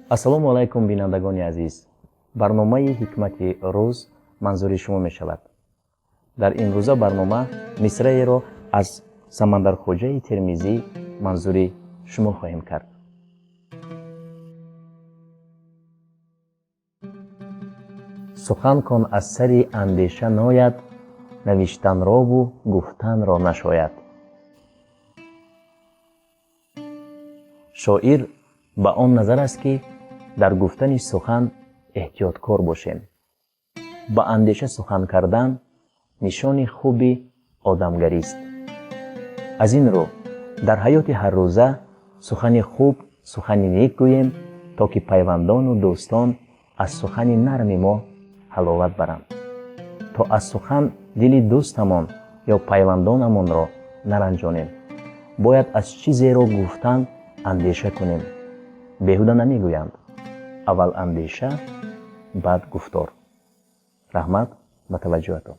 Ассалому алайкум, бинандагони азиз! Барномаи «Ҳикмати рӯз» манзури шумо мешавад. Дар имрӯза барнома мисраеро аз Самандархоҷаи Термизӣ манзури шумо хоҳем кард. Сухан кон аз сари андеша нояд, навиштанрову гуфтанро нашояд. Шоир ба он назар аст, ки дар гуфтани сухан эҳтиёткор бошем. Ба андеша сухан кардан нишони хуби одамгарист. Аз ин рӯ дар ҳаёти ҳаррӯза сухани хуб, сухани нек гӯем, то ки пайвандону дӯстон аз сухани нарми мо ҳаловат баранд. То аз сухан дили дӯстамон ё пайвандонамонро наранҷонем, бояд аз чизеро гуфтан андеша кунем. Беҳуда намегӯянд: аввал андеша, баъд гуфтор. Раҳмат ба таваҷҷӯҳатон.